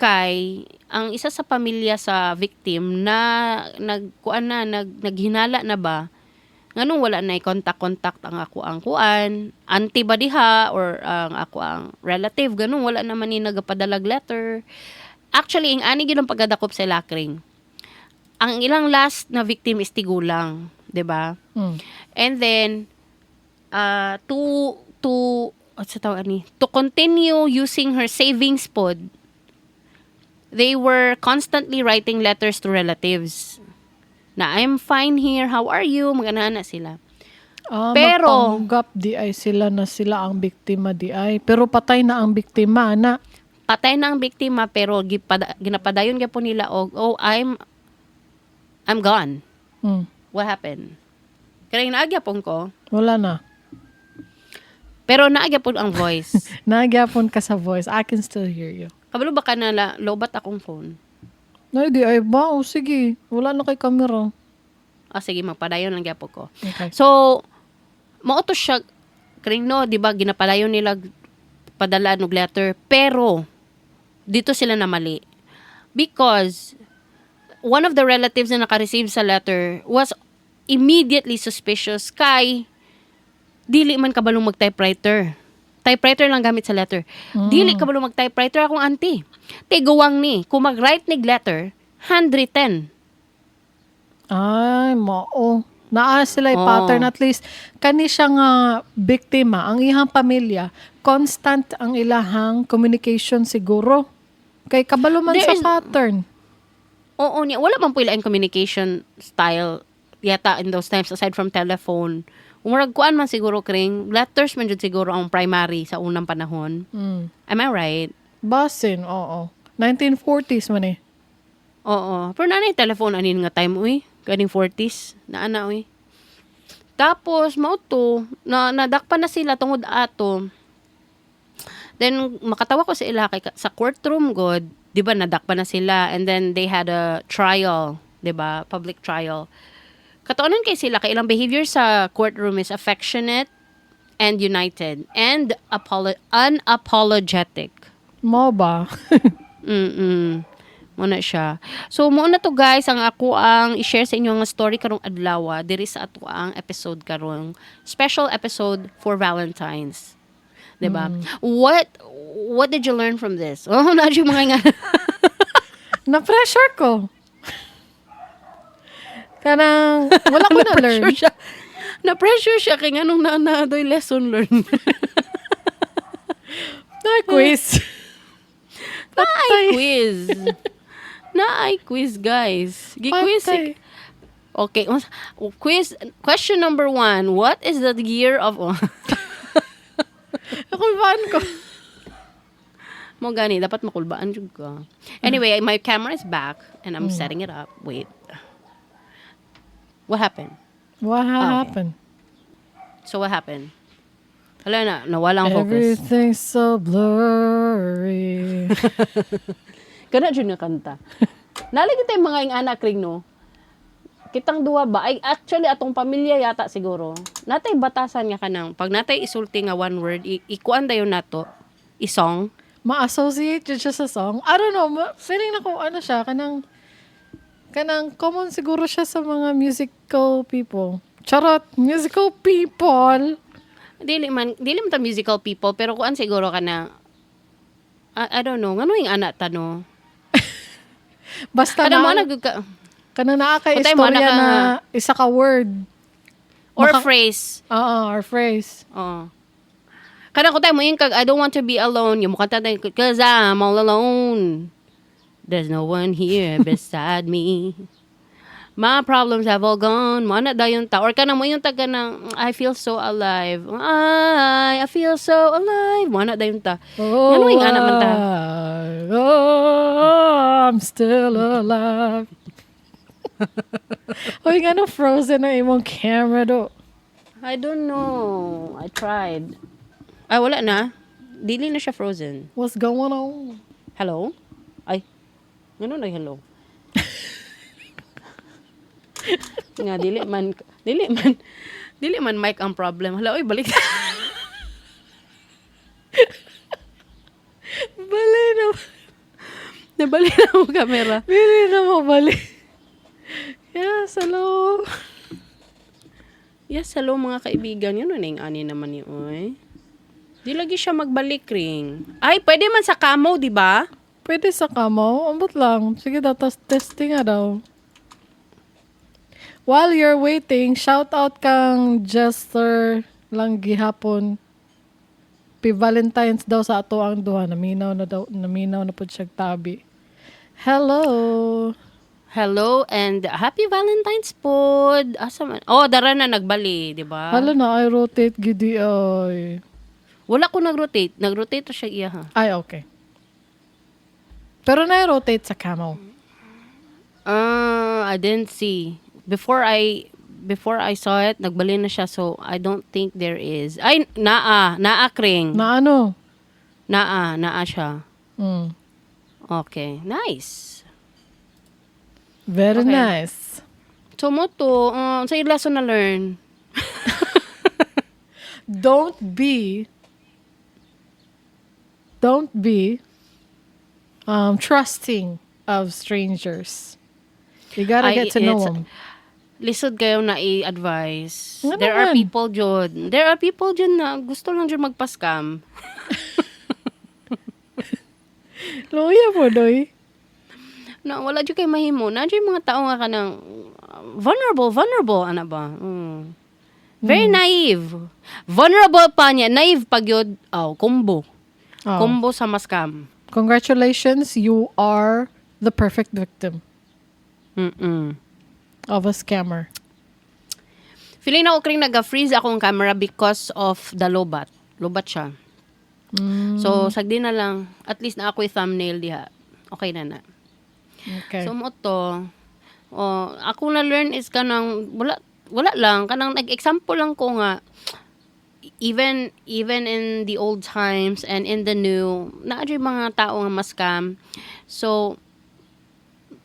kay ang isa sa pamilya sa victim na nagkuan na naghinala na ba nganong wala na contact-contact ang ako ang kuan, auntie ba diha or ang ako ang relative, ganun wala naman ni nagapadalag letter. Actually, ang ani gyud ang pagkadakop sa Kring, ang ilang last na victim is tigulang, 'di ba? Mm. And then to what's the tawag ani, to continue using her savings pod, they were constantly writing letters to relatives na "I'm fine here, how are you?" Magana na sila. Ah, magpanggap di ay sila na sila ang biktima di ay. Pero patay na ang biktima na. Patay na ang biktima, pero ginapadayon gyapon nila og "Oh, I'm gone." What happened? Kaya naagyapon ko. Wala na. Pero naagyapon ang voice. Nagyapon ka sa voice. I can still hear you. Kabalo ba ka na lobat akong phone? Ay, di ay ba? O sige. Wala na kay camera. Ah, sige, magpadayon lang gyapon ko. Okay. So, mao to siya, Kring, no, di ba, ginapadayon nila padala og letter, pero dito sila namali. Because one of the relatives na naka-receive sa letter was immediately suspicious kay dili man kabalong mag-typewriter. Typewriter lang gamit sa letter. Dili kabalo mag-typewriter akong auntie. Tiguwang ni, kung mag-write nig letter, handwritten. Ay, mao. Naa sila Oo. pattern at least kani siya nga biktima, ang iyang pamilya, constant ang ilahang communication siguro. Kay kabalo man There sa pattern. Oo niya, wala man po ilaing communication style yata in those times aside from telephone. Umurag kuan man siguro, Kring, letters man jud siguro ang primary sa unang panahon. Am I right? Basin, oo. 1940s man eh. Oo. Pero naa na yung telephone anin nga time uy. Kaning 40s. Naa na uy. Tapos mao to na nadakpan na sila tungod ato. Then makatawa ko sa ila kay sa courtroom god, 'di ba, nadakpan na sila and then they had a trial, 'di ba? Public trial. Katuonan kay sila kay ilang behavior sa courtroom is affectionate and united and unapologetic. Mo ba? Mao na siya. So, mao na to guys, ang ako ang i-share sa inyo nga story karong adlaw diri sa ato ang episode karong special episode for Valentine's. 'Di ba? What did you learn from this? Oh, na yung mga nga. Na-pressure ko. Kanang, wala ko na-learn. Na-pressure siya. Na-pressure siya kay nganong na na doy lesson learned. Na quiz. Naay quiz. Naay quiz, guys. Gi-quiz. Patay. Okay. Quiz question number 1. What is the year of Nakulbaan ko. Mo gani, dapat makulbaan jud ka. Anyway, my camera is back and I'm setting it up. Wait. What happened? What Okay. happened? So what happened? Wala na, nawala ang focus. Everything's so blurry. Kana jud nga kanta. Nalagi tayo mga ing anak ring, no. Kitang duwa ba? Ay, actually atong pamilya yata siguro. Natay batasan nga kanang pag natay isulti nga one word, ikuan dayon nato, isong. Ma-associate jud siya sa song. I don't know, feeling na ko ano siya, kanang common siguro siya sa mga musical people. Charot, musical people. Dili man ta musical people, pero kuan siguro kana, I don't know, ngano yung anak ta, no? Basta Kada mo na, nag ka, kanang naa kay Kung tayo mo, istorya anak ka na nga. Isa ka word. Or phrase. Oo, or phrase. Oo. Kada ko tayo mo yung kag I don't want to be alone. Yung mukha tayo, "'Cause I'm all alone. There's no one here beside me. My problems have all gone." Mo na dayon ta. Or kana mo yung taga ng "I feel so alive. I feel so alive." Mo na dayon ta. Oh, Ngano yung anak man ta? Oh, I'm still alive. Uy, nga frozen na imong camera do. I don't know. I tried. Ay, wala na. Dili na siya frozen. What's going on? Hello? Ay. Ngano na hello? Nga dili man mic ang problem. Hala, oy, balik. Bali na. Nabalik na mo camera. Bili na mo, bali. Yes, hello. Yes, hello mga kaibigan. Yun na yung ani naman ni oy. Di lagi siya magbalik ring. Ay, pwede man sa kamo, di ba? Pwede sa kamo. Ambot lang. Sige daw, tas testing nga daw. While you're waiting, shout out kang Jester lang gihapon. Pi Valentine's daw sa ato ang duha. Naminaw na daw, naminaw na pud siya tabi. Hello. Hello and happy Valentine's pod. Asa man? Oh, dara na nagbali, di ba? Hala na, ay rotate gidi ay. Wala ko nag-rotate. Nag-rotate ra siya iya ha. Ay, okay. Pero na-rotate sa camo. Ah, I didn't see. Before I saw it, nagbali na siya, so I don't think there is. Ay, naa, naa kring. Na ano? Naa, naa siya. Okay, nice. Very Okay. nice. So mo to, sa lesson na learn. Don't be trusting of strangers. You gotta Ay, get to know them. Lisod kayo na i-advise. Nga There are naman. people jud. There are people jud na gusto lang jud magpa-scam. Luya mo, doy. No, wala jud kay mahimo. Na jud mga tao nga kanang vulnerable, vulnerable ana ba? Very naive. Vulnerable pa niya, naive pa gyud. Oh, combo. Oh. Combo sa ma-scam. Congratulations, you are the perfect victim of a scammer. Feeling na ko kring naga-freeze akong camera because of the lobat. Lobat siya. So, sagdi na lang. At least na ako'y thumbnail diha. Okay na na. Okay. So mo to, oh, ako na learn is kanang wala lang, kanang nag-example lang ko nga even in the old times and in the new, naa jud mga tao nga ma-scam. So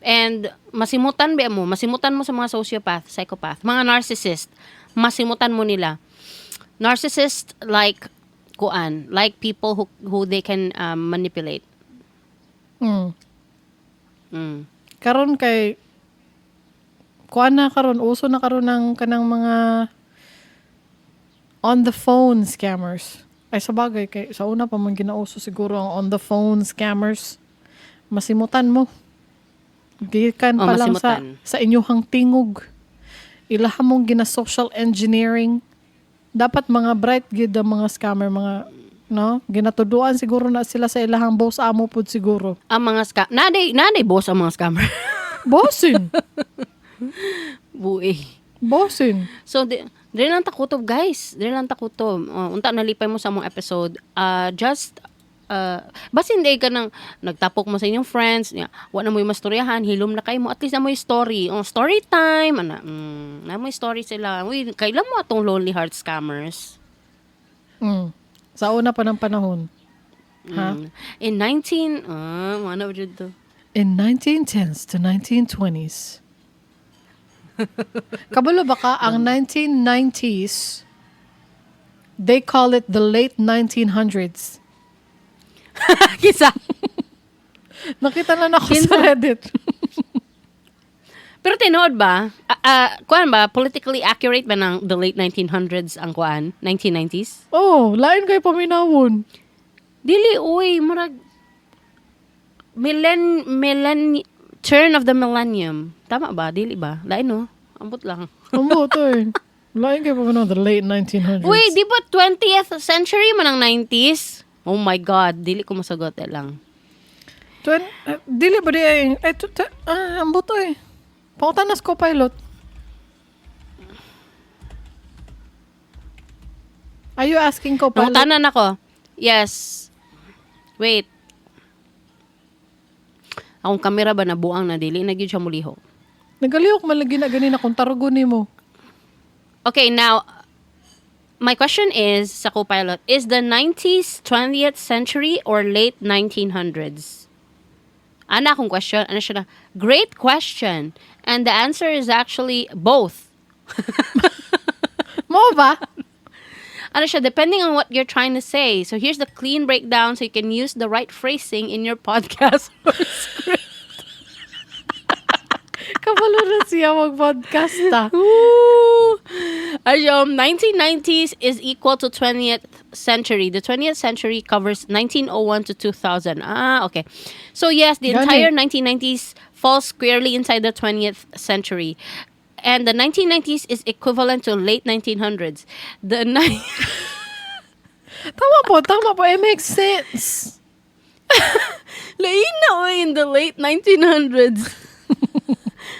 and masimutan ba mo, masimutan mo sa mga sociopath, psychopath, mga narcissist, masimutan mo nila. Narcissist like kuan, like people who they can manipulate. Karon kay kuan na karon, uso na karon ng kanang mga on the phone scammers. Ay, sa bagay kay sa una pa man ginauso siguro ang on the phone scammers. Masimutan mo. Gikan Oh, pa lang sa masimutan. sa inyuhang tingog. Ilaha mong gina social engineering. Dapat mga bright gid ang mga scammer, mga, no? Ginatuduan siguro na sila sa ilahang boss amo pud siguro. Ang mga scam naday boss ang mga scammer. Bossin. Buhi. Bossin. So di lang takutob, guys. Di lang takutob. Unta nalipay mo sa among episode. Just basin di ka nang nagtapok mo sa inyong friends, niya, wa na mo'y mastoryahan, hilom na kayo mo, at least na mo'y story. Oh, story time, ana, na mo'y story sila. Uy, kailan mo atong Lonely Heart Scammers? Sa una pa ng panahon. Ha? In 19, ano jud to? In 1910s to 1920s. Kabalo ba ka, ang 1990s, they call it the late 1900s. Kisa. Nakita na nako sa Kinsa? Reddit. Pero tinuod ba? Kuan ba? Politically accurate ba ng the late 1900s ang kuan? 1990s? Oh, lain kay paminawon. Dili, uy, murag millen millen turn of the millennium. Tama ba? Dili ba? Lain no? Ambot lang. Ang to eh. Lain kay paminawon, the late 1900s. Uy, di ba 20th century man ang 90s? Oh my God, dili ko masagot eh lang. Dili ba di ay, ambot eh. Pangutanas ko pilot. Are you asking co-pilot? Nangutanan ako. Yes. Wait. Akong kamera ba nabuang na dili na gyud siya mulihok. Nagalihok man lagi na ganina kung tarugo nimo. Okay, now my question is sa co-pilot, is the 90s 20th century or late 1900s? Ana akong question, ano siya na? Great question. And the answer is actually both. Mo ba? Ano siya, depending on what you're trying to say. So here's the clean breakdown so you can use the right phrasing in your podcast or script. Kabalo na siya mag-podcast ah. Ooh. Ay, 1990s is equal to 20th century. The 20th century covers 1901 to 2000. Ah, okay. So yes, the Gani. entire 1990s falls squarely inside the 20th century. And the 1990s is equivalent to late 1900s. Tama po, tama po. It makes sense. Lain na, oy, in the late 1900s.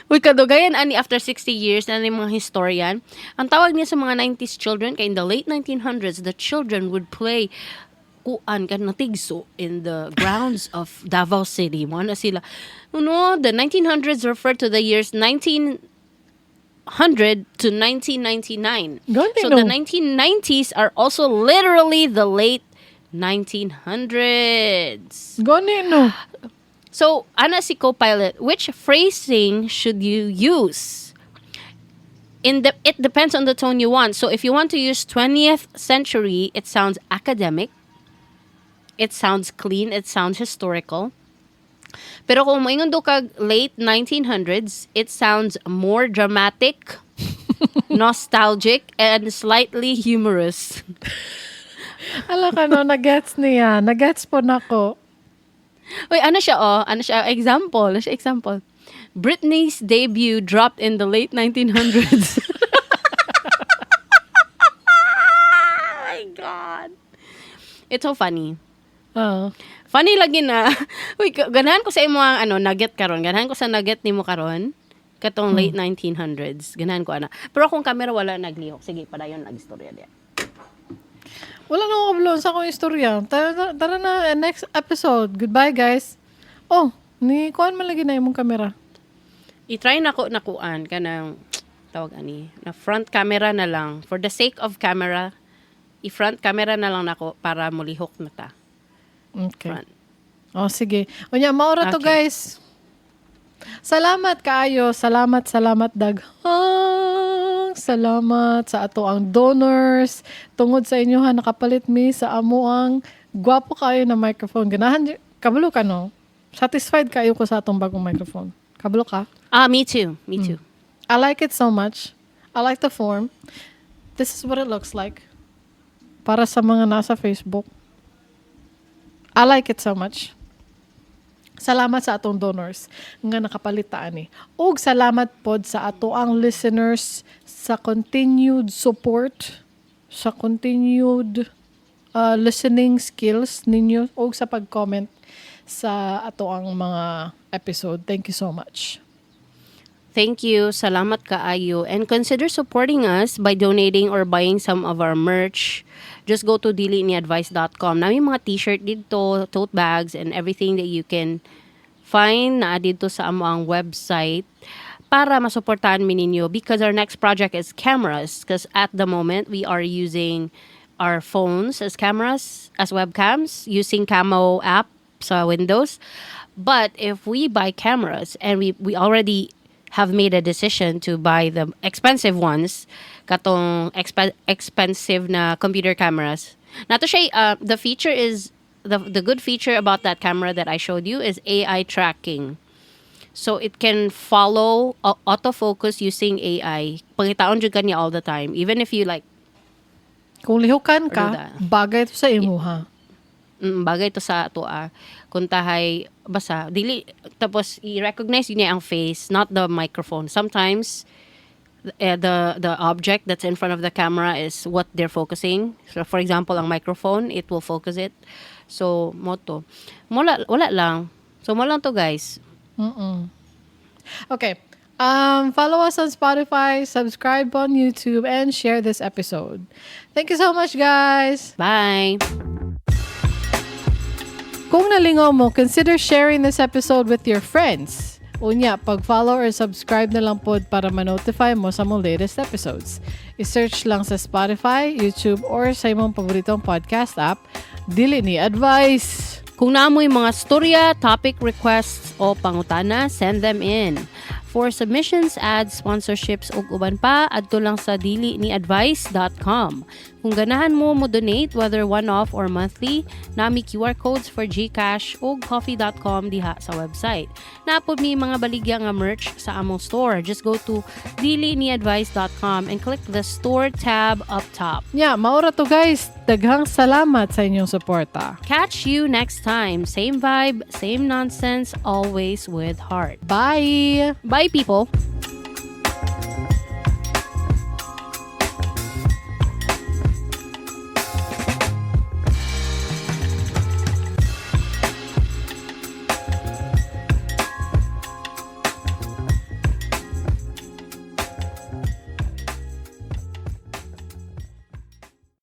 Uy, kadugayan ani after 60 years na ni mga historian. Ang tawag niya sa mga 90s children kay in the late 1900s, the children would play kuan kan natigso in the grounds of Davao City. Mo na sila. No, the 1900s refer to the years 1900 to 1999. Gani, So no? the 1990s are also literally the late 1900s. Gani no. So, ana si co-pilot, which phrasing should you use? In the It depends on the tone you want. So, if you want to use 20th century, it sounds academic. It sounds clean, it sounds historical. Pero kung moingon do kag late 1900s, it sounds more dramatic, nostalgic, and slightly humorous. Ala ka no, nagets niya. Nagets po nako. Wait, ano siya oh? Ano siya? Example. Ano siya example? Britney's debut dropped in the late 1900s. Oh my God. It's so funny. Ah. Funny lagi na. Uy, ganahan ko sa imo ang ano, nugget karon. Ganahan ko sa nugget nimo karon. Katong late 1900s. Ganahan ko ana. Pero kung camera wala naglihok, sige, padayon lang istorya diya. Wala na akong kabalo sa akong istorya. Tara, tara, tara na, next episode. Goodbye, guys. Oh, ni kuan man lagi na imong kamera. I-try na ko nakuan kanang tawag ani na front camera na lang for the sake of camera, i-front camera na lang nako para mulihok na ta. Okay. Front. Oh, sige. Unya, maura to, guys. Salamat kaayo. Salamat, salamat daghang. Salamat sa ato ang donors. Tungod sa inyo ha, nakapalit mi sa amo ang gwapo kaayo na microphone. Ganahan, kabalo ka no? Satisfied kaayo ko sa atong bagong microphone. Kabalo ka? Ah, me too, me too. I like it so much. I like the form. This is what it looks like. Para sa mga nasa Facebook. I like it so much. Salamat sa atong donors nga nakapalitaan ni. Ug salamat pod sa atoang listeners sa continued support, sa continued listening skills ninyo ug sa pag-comment sa atoang mga episode. Thank you so much. Thank you. Salamat kaayo. And consider supporting us by donating or buying some of our merch. Just go to diliniadvice.com. Naa mi'y mga t-shirt didto, tote bags, and everything that you can find na didto sa among website para masuportahan mi ninyo because our next project is cameras, because at the moment we are using our phones as cameras, as webcams, using Camo app sa Windows. But if we buy cameras, and we already have made a decision to buy the expensive ones, katong expensive na computer cameras naa to siya, the feature is the good feature about that camera that I showed you is AI tracking. So it can follow autofocus using AI. Pangitaon jud ka niya all the time. Even if you like Kung lihukan Or ka, do that. Bagay to sa imuha. Bagay to sa atoa. Kung tahay basta dili, tapos i-recognize niya ang face, not the microphone. Sometimes the object that's in front of the camera is what they're focusing. So for example, ang microphone, it will focus it. So mao to. Wala, wala lang. So mao lang to, guys. Okay. Follow us on Spotify, subscribe on YouTube, and share this episode. Thank you so much, guys. Bye. Kung nalingaw mo, consider sharing this episode with your friends. Unya, pag-follow or subscribe na lang pod para ma-notify mo sa among latest episodes. I-search lang sa Spotify, YouTube, or sa imong paboritong podcast app, Dili Ni Advice. Kung naa mo'y mga storya, topic requests o pangutana, send them in. For submissions, ads, sponsorships ug uban pa, adto lang sa diliniadvice.com. Kung ganahan mo mo donate, whether one-off or monthly, naa mi'y QR codes for GCash ug ko-fi.com diha sa website. Naa pod mi mga baligya nga merch sa among store. Just go to diliniadvice.com and click the store tab up top. Nya, mao ra to, guys. Daghang salamat sa inyong suporta. Catch you next time. Same vibe, same nonsense, always with heart. Bye! Bye, people.